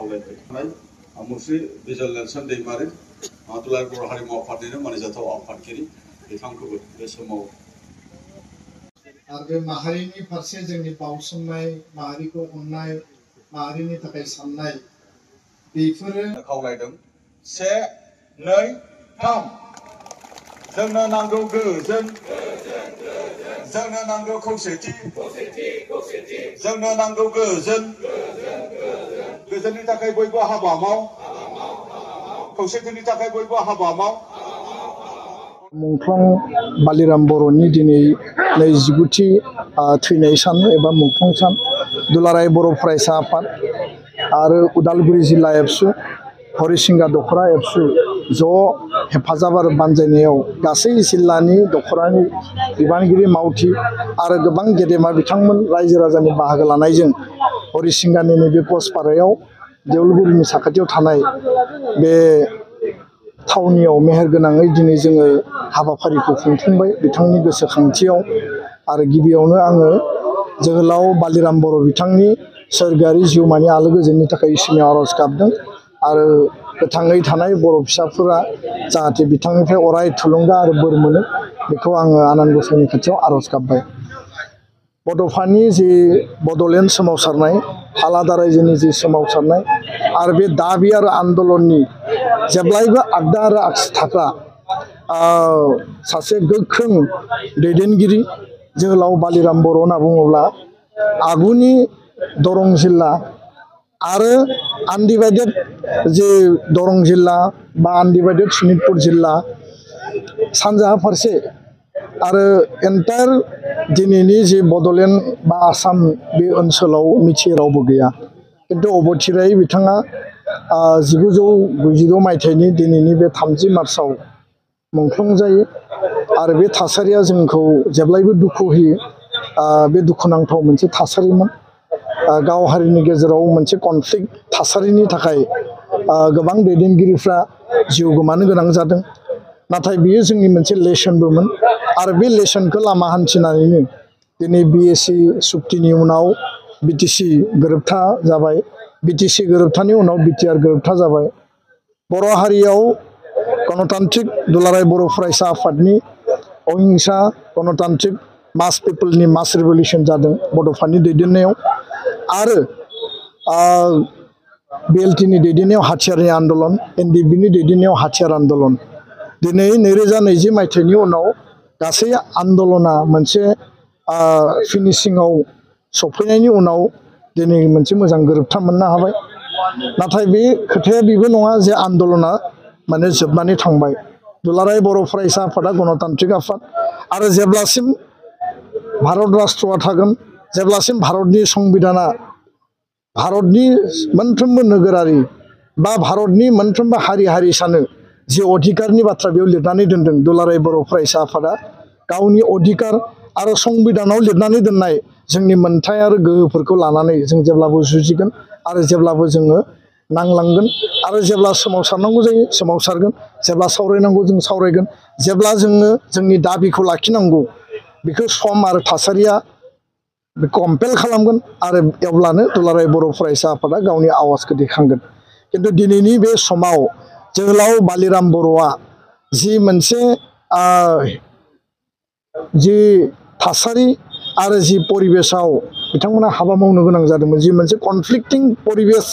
खावलायबाय मुस्रि बिजल नेलसन दैमारि दुलाराय बर' हारिमु आफादनिनो मानिजाथाव आफादगिरि बिथांखौबो बे समाव आरो बे माहारिनि फारसे जोंनि बावसोमनाय माहारिखौ अननाय माहारिनि थाखाय साननाय बेफोरो खावलायदों 1 2 3 जोंनो नांगौ गोजोन जोंनो नांगौ खौसेथि जोंनो नांगौ गोजोन गोजोननि थाखाय बयबो हाबा माव खौसेथिनि थाखाय बयबो हाबा माव मुंख्लं बालिराम बर'नि दिनै 29थि थैनाय सान एबा मुंख्लं सान दुलाराय बर' फरायसा आफाद आरो उदालगुरि जिल्ला एबसु हरिसिंगा दख'रा एबसु ज' हेफाजाब आरो बानजायनायाव गासै जिल्लानि दख'रानि बिबानगिरि मावथि आरो गोबां गेदेमा बिथांमोन रायजो राजानि बाहागो लानायजों हरिसिंगानि नैबे पस्टपारायाव देउलगुरिनि साखाथियाव थानाय बे थावनियाव मेहेरगोनाङै दिनै जोङो हाबाफारिखौ खुंफुंबाय बिथांनि गोसोखांथियाव आरो गिबियावनो आङो जोहोलाव बालिराम बर' बिथांनि सोरगोआरि जिउमानि आलो गोजोननि थाखाय इसोरनियाव आर'ज गाबदों आरो गोथाङै थानाय बर' फिसाफोरा जाहाथे बिथांनिफ्राय अराय थुलुंगा आरो बोर मोनो बेखौ आङो आनान गसाइनि खाथियाव आर'ज गाबबाय बड'फानि जि बड'लेण्ड सोमावसारनाय आलादा रायजोनि जि सोमावसारनाय आरो बे दाबि आरो आन्दलननि जेब्लायबो आगदा आरो आगसि थाग्रा सासे गोख्रों दैदेनगिरि जोहोलाव बालिराम बर' होनना बुङोब्ला आगुनि दरं जिल्ला आरो आनडिभाइडेड जे दरं जिल्ला बा आनडिभाइडेड सनितपुर जिल्ला सानजाहा फारसे आरो एन्टायर दिनैनि जे बड'लेण्ड बा आसाम बे ओनसोलाव मिथियै रावबो गैया किन्तु अबथिरायै बिथाङा 1996 मायथाइनि दिनैनि बे 30 मार्चआव मुंख्लं जायो आरो बे थासारिया जोंखौ जेब्लायबो दुखु होयो बे दुखुनांथाव मोनसे थासारिमोन गाव हारिनि गेजेराव मोनसे कनफ्लिक्ट थासारिनि थाखाय गोबां दैदेनगिरिफ्रा जिउ गोमानो गोनां जादों नाथाय बियो जोंनि मोनसे लेसनबोमोन आरो बे लेसनखौ लामा हान्थिनानैनो दिनै BSc सुक्तिनि उनाव BTC गोरोबथा जाबाय BTC गोरोबथानि उनाव BTR गोरोबथा जाबाय बर' हारियाव गणतान्त्रिक दुलाराय बर' फरायसा आफादनि अहिंसा गणतान्त्रिक मास पिपोलनि मास रिभलिउसन जादों बड'फानि दैदेननायाव आरो BLTनि दैदेननायाव हाथियारनि आन्दलन NDBनि दैदेननायाव हाथियार आन्दलन दिनै 2020 मायथाइनि उनाव गासै आन्दलना मोनसे फिनिशिंआव सफैनायनि उनाव दिनै मोनसे मोजां गोरोबथा मोननो हाबाय नाथाय बे खोथाया बेबो नङा जे आन्दलना माने जोबनानै थांबाय दुलाराय बर' फरायसा आफादा गणतान्त्रिक आफाद आरो जेब्लासिम भारत राष्ट्रआ थागोन जेब्लासिम भारतनि संबिधाना भारतनि मोनफ्रोमबो नोगोरारि बा भारतनि मोनफ्रोमबो हारि हारिसानो जे अधिकारनि बाथ्रा बेयाव लिरनानै दोनदों दुलाराय बर' फरायसा आफादा गावनि अधिकार आरो संबिधानाव लिरनानै दोननाय जोंनि मोनथाय आरो गोहोफोरखौ लानानै जों जेब्लाबो जुजिगोन आरो जेब्लाबो जोङो नांलांगोन आरो जेब्ला सोमावसारनांगौ जायो सोमावसारगोन जेब्ला सावरायनांगौ जों सावरायगोन जेब्ला जोङो जोंनि दाबिखौ लाखिनांगौ बेखौ सम आरो थासारिया कम्पेल खालामगोन आरो अब्लानो दुलाराय बर' फरायसा आफादा गावनि आवाजखौ दैखांगोन किन्तु दिनैनि बे समाव जोहोलाव बालिराम बर'आ जि मोनसे जि थासारि आरो जि परिबेसाव बिथांमोना हाबा मावनो गोनां जादोंमोन जि मोनसे कनफ्लिक्टिं परिबेस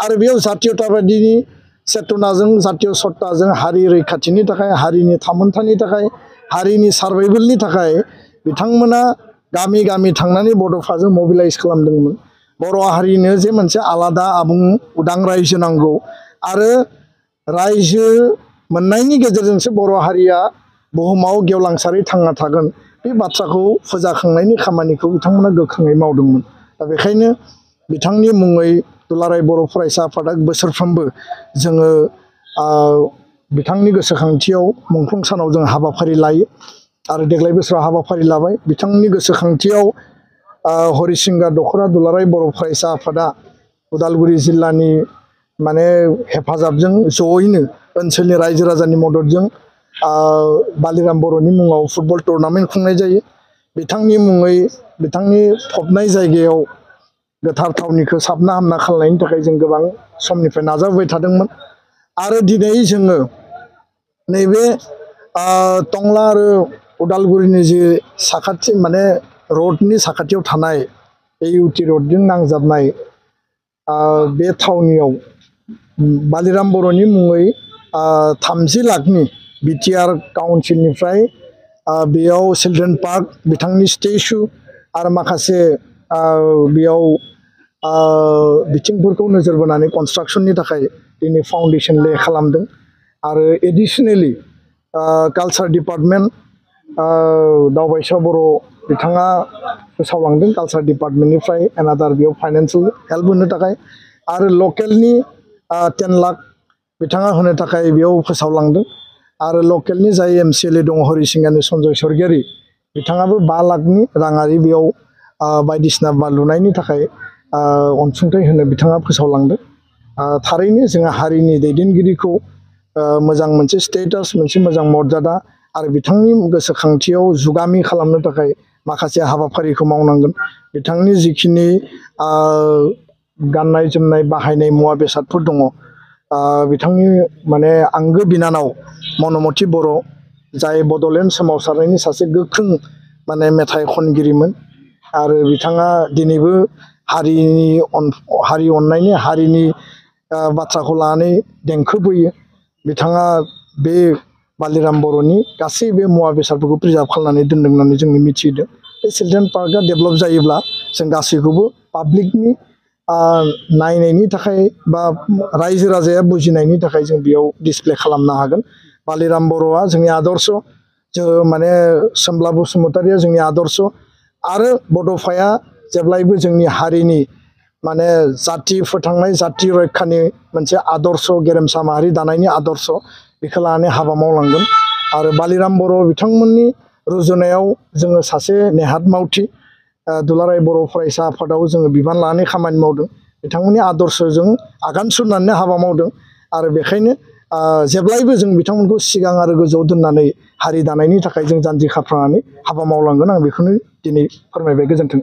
आरो बेयाव जातीयताबादिनि चेतनाजों जातीय सत्ताजों हारि रैखाथिनि थाखाय हारिनि थामोन्थानि थाखाय हारिनि सार्भाइभेलनि थाखाय बिथांमोना गामि गामि थांनानै बड'फाजों मबिलाइज खालामदोंमोन बर' हारिनो जे मोनसे आलादा आबुं उदां रायजो नांगौ आरो रायजो मोननायनि गेजेरजोंसो बर' हारिया बुहुमाव गेवलांसारै थांना थागोन बे बाथ्राखौ फोजाखांनायनि खामानिखौ बिथांमोना गोख्रोङै मावदोंमोन दा बेखायनो बिथांनि मुङै दुलाराय बर' फरायसा आफादा बोसोरफ्रोमबो जोङो बिथांनि गोसोखांथियाव मुंख्लं सानाव जों हाबाफारि लायो आरो देग्लाय बोसोराव हाबाफारि लाबाय बिथांनि गोसोखांथियाव हरिसिंगा दख'रा दुलाराय बर' फरायसा आफादा उदालगुरि जिल्लानि माने हेफाजाबजों जयैनो ओनसोलनि रायजो राजानि मददजों बालिराम बर'नि मुङाव फुटबल टुर्नामेन्ट खुंनाय जायो बिथांनि मुङै बिथांनि फबनाय जायगायाव गोथार थावनिखौ साबना हामना खालामनायनि थाखाय जों गोबां समनिफ्राय नाजाबोबाय थादोंमोन आरो दिनै जोङो नैबे टंला आरो उदालगुरिनि जि साखाथि माने रडनि साखाथियाव थानाय इउटि रडजों नांजाबनाय बे थावनियाव बालिराम बर'नि मुङै 30 लाखनि बिटिआर काउन्सिलनिफ्राय बेयाव चिल्ड्रेन पार्क बिथांनि स्टेचु आरो माखासे बेयाव बिथिंफोरखौ नोजोर बोनानै कनस्ट्राक्शननि थाखाय दिनै फाउन्डेसन ले खालामदों आरो एडिशनेलि कालचार डिपार्टमेन्ट दावबायसा बर' बिथाङा फोसावलांदों कालचार डिपार्टमेन्टनिफ्राय एनादार बेयाव फाइनान्सियेल हेल्प होनो थाखाय आरो लकेलनि 10 लाख बिथाङा होनो थाखाय बेयाव फोसावलांदों आरो लकेलनि जाय MCLA दङ हरिसिंगानि सन्जय सरगियारि बिथाङाबो 5 लाखनि राङारि बेयाव बायदिसिना लुनायनि थाखाय अनसुंथाइ होनो बिथाङा फोसावलांदों थारैनो जोङो हारिनि दैदेनगिरिखौ मोजां मोनसे स्टेटास मोनसे मोजां मर्यादा आरो बिथांनि गोसोखांथियाव जुगामि खालामनो थाखाय माखासे हाबाफारिखौ मावनांगोन बिथांनि जिखिनि गाननाय जोमनाय बाहायनाय मुवा बेसादफोर दङ बिथांनि माने आंगो बिनानाव मनमति बर' जाय बड'लेण्ड सोमावसारनायनि सासे गोख्रों माने मेथाइ खनगिरिमोन आरो बिथाङा दिनैबो हारि अननायनि हारिनि बाथ्राखौ लानानै देंखो बोयो बिथाङा बे बालिराम बर'नि गासै बे मुवा बेसादफोरखौ प्रिजार्भ खालामनानै दोनदों होननानै जों मिथिदों बे चिल्ड्रेन पार्कआ डेभेलप जायोब्ला जों गासैखौबो पाब्लिकनि नायनायनि थाखाय बा रायजो राजाया बुजिनायनि थाखाय जों बेयाव डिसप्ले खालामनो हागोन बालिराम बर'आ जोंनि आदर्श जों माने सोमब्ला बसुमतारिया जोंनि आदर्श आरो बड'फाया जेब्लायबो जोंनि हारिनि माने जाति फोथांनाय जाति रैखानि मोनसे आदर्श गेरेमसा माहारि दानायनि आदर्श बेखौ लानानै हाबा मावलांगोन आरो बालिराम बर' बिथांमोननि रुजुनायाव जोङो सासे नेहाद मावथि दुलाराय बर' फरायसा आफादाव जोङो बिबान लानानै खामानि मावदों बिथांमोननि आदर्शजों आगान सुरनानै हाबा मावदों आरो बेखायनो जेब्लायबो जों बिथांमोनखौ सिगां आरो गोजौआव दोननानै हारि दानायनि थाखाय जों जानजि खाफ्रानानै हाबा मावलांगोन आं बेखौनो दिनै फोरमायबाय गोजोन्थों।